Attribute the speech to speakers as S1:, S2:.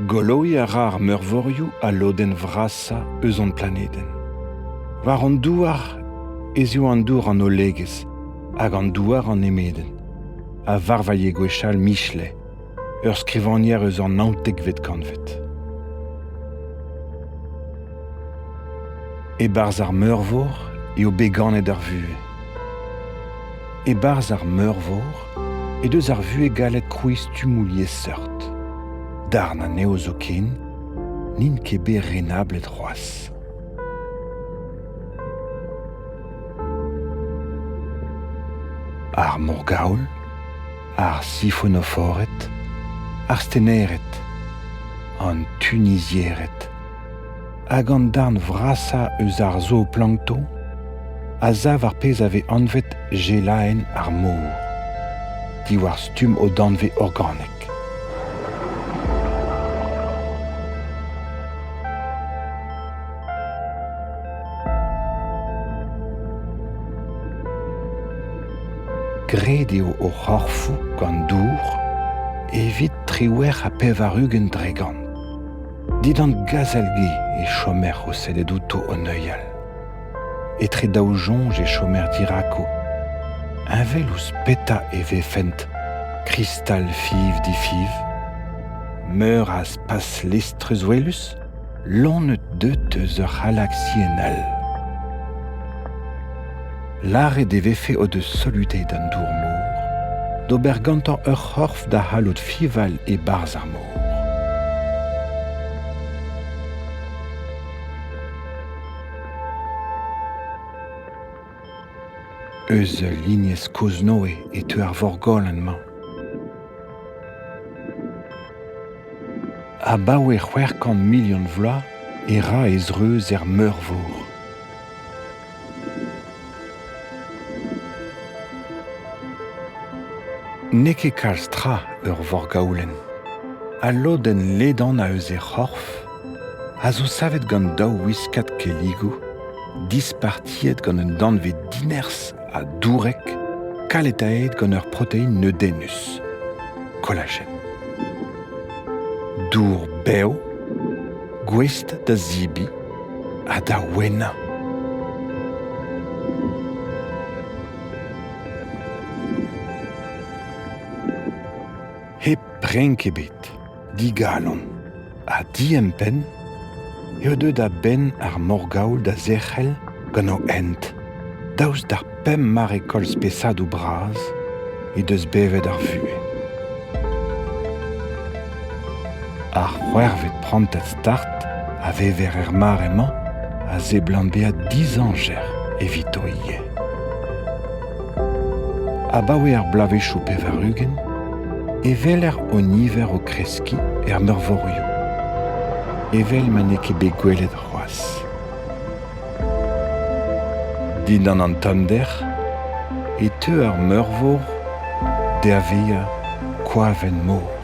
S1: Goloiñ a ra ar meurvorioù al lodenn vrasañ eus hon planedenn. War an douar ez eo an dour an hollegezh hag an douar an nemedenn, a varvailhe gwechall Michelet, ur skrivagner eus an naontekvet kantved. E-barzh ar meurvor eo bet ganet ar vuhez. E-barzh ar meurvor he deus ar vuhez gallet krouiñ stummoù liesseurt. Darn anezho zoken n'int ket bet renablet c'hoazh. Ar morgaoul, ar sifonofored, ar stenered, an tuniziered hag an darn vrasañ eus ar zooplankton a sav ar pezh a vez anvet gelaenn ar mor, diwar stumm o danvez organek. Graet eo o c'horfoù gant dour evit 98%. Dindan gazelge e chomer o sellet outo o neuial. Etre daou soñj e chomer dirako. Heñvel ouzh petra e vefent kristal fiñv-difiñv, meur a spas lestreuzwelus, loened deut eus ur c'halaksienn all. Lâret e vefe o deus solutet an dour-mor d'ober gantañ ur c'horf da c'hallout fiñval e-barzh ar mor. Eus ul lignez kozh-Noe e teu ar vorgolenn-mañ. Abaoe 600 milion vloaz e ra he zreuz er meurvor. N'eo ket kalz tra ur vorgaoulenn. Al lodenn ledanañ eus he c'horf a zo savet gant daou wiskad kelligoù dispartiet gant un danvez dinerzh ha dourek kaletaet gant ur protein neudennus, kolagen. Dour bev, gouest da zebriñ ha da ouennañ. Hep renk ebet, digalon ha diempenn eo deuet a-benn ar morgaoul da zerc'hel gant o hent daoust d'ar pemp mare koll spesadoù bras he deus bevet ar vuhez. Ar c'hwec'hvet prantad start a vever er mare-mañ a seblant bezañ dizañjer evito ivez. Abaoe ar bloavezhioù 80 e weler o niver o kreskiñ er meurvorioù, evel ma n'eo ket bet gwelet c'hoazh. Dindan an tommder e teu ar meurvor da vezañ koaven-mor.